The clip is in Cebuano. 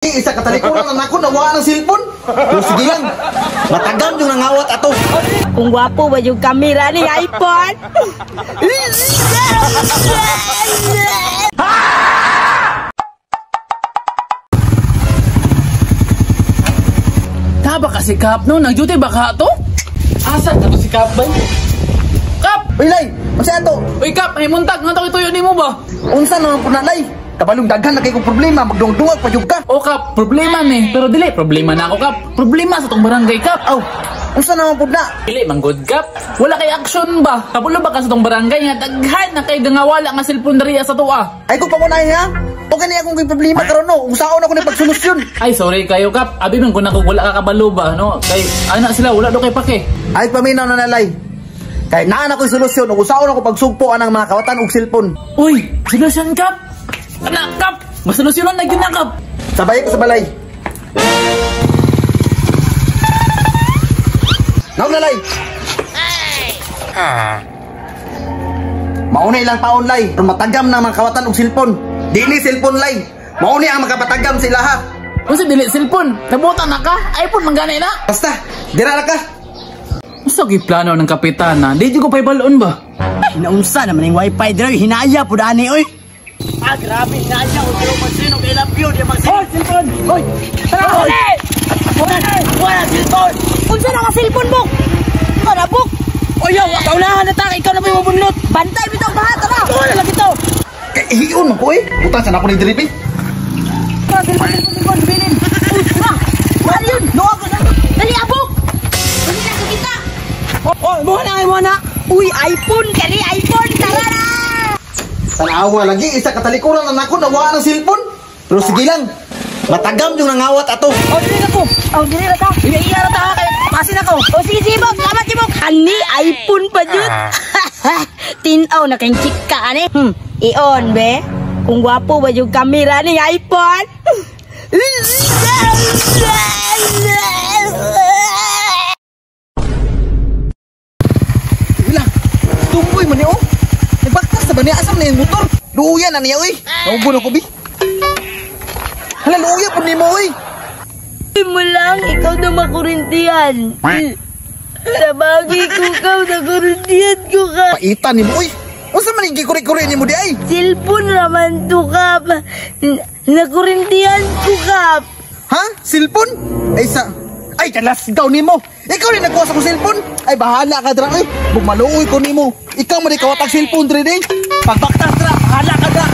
Isa katalikuran na nako nawala ng cellphone. Pero sige lang. Matagam yung nangawat ato. Kung gwapo ba yung kamera ni iPhone? Taba kasi Kap, no? Nag-duty ba ka to? Asa ka to si Kap ba? Kap! Uy, Lay, unsa ato? Uy Kap, ay muntag nga to ituyo nimo ba? Unsa naman po na, Lay? Kabalong daghan na kay kong problema, magdungduwag pa jud ka. O Kap, problema ni. Pero dili, problema na ako Kap. Problema sa tong barangay Kap. Aw, unsa naman po na? Dili man good Kap. Wala kay action ba? Kabulo ba ka sa tong barangay nga daghan na kay gangawala nga cellphone diri sa tuwa? Ay ko pangunahin ha? Okay ni akong problema karon no. Unsaon ako ni pagsolusyon? Ay sorry kayo Kap. Abi man kun ako wala ka kabalo ba no? Kay ana sila wala do kay pake. Ay paminaw na nalay. Kay naan ako'y solusyon ug unsaon ako pagsugpo anang mga kawatan og cellphone. Uy, solusyon Kap. Ana Kap, masolusyonan na gyud na Kap. Sabay ko sa balay. Naog na, Lay. Mauna ilang paon, Lay. Pero matagam na mga kawatan og cellphone. Dili cellphone, Lay. Mauna ang makapatagam sa ilaha. Unsa dili cellphone? Nabutan na ka? iPhone man gani na. Basta, dira na ka. Unsa gyud plano ng kapitana? Di jud ko paybalon ba? Hinaunsa naman yung wifi diri, hinaya pud ani oy. Ah, grabe hinaya og pero magsin og ilang view di magsin. Hoy, cellphone. Hoy. Tara. Wala cellphone. Unsa na ka cellphone bok? Ikaw na bok. Oy, yo, kaunahan na ta, ikaw na may mabunlot. Bantay bitaw ba tara. Wala lagi to. Kay hiyon man ko eh. Butan sa nako ni diri. Tara, cellphone, cellphone, cellphone, bilin. Uy, tara. Wala yun. Luwag ko na. Dali abok. Dali na kita. Oh, mo na mo na. Uy, iPhone kani iPhone tara na. Tanawa lagi isa katalikuran na nako nawala ng cellphone. Pero sige lang. Matagam yung nangawat ato. Oh, dili na ko. Oh, dili na ta. Iya, iya ra ta kay pasin ako. Oh, sige, sige, Bok. Salamat, Bok. Ani, iPhone pa jud. Tinaw na kayong chika, ani. I-on, be. Kung gwapo ba yung kamera ni iPhone? Wala. Tumboy man ni oh. Nagbakas na ba niya? Asam na yung motor? Luya na niya, oy. Naubo na ko, bi. Hala, luya po ni mo, oy. Mo lang, ikaw na makurintihan. Sabagi ko ikaw na kurintihan ko ka. Paitan ni mo, oy. Unsa man yung gikuri-kuri ni mo di ay? Cellphone raman to, Kap. Nakurintihan ko, Kap. Ha? Cellphone? Ay sa... Ay, kalas daw ni mo. Ikaw rin nagkuha sa kong cellphone. Ay, bahala ka dra, oy. Bumaluoy ko ni mo. Ikaw man ikaw atag cellphone dre, day. Pagbaktas dra, bahala ka dra.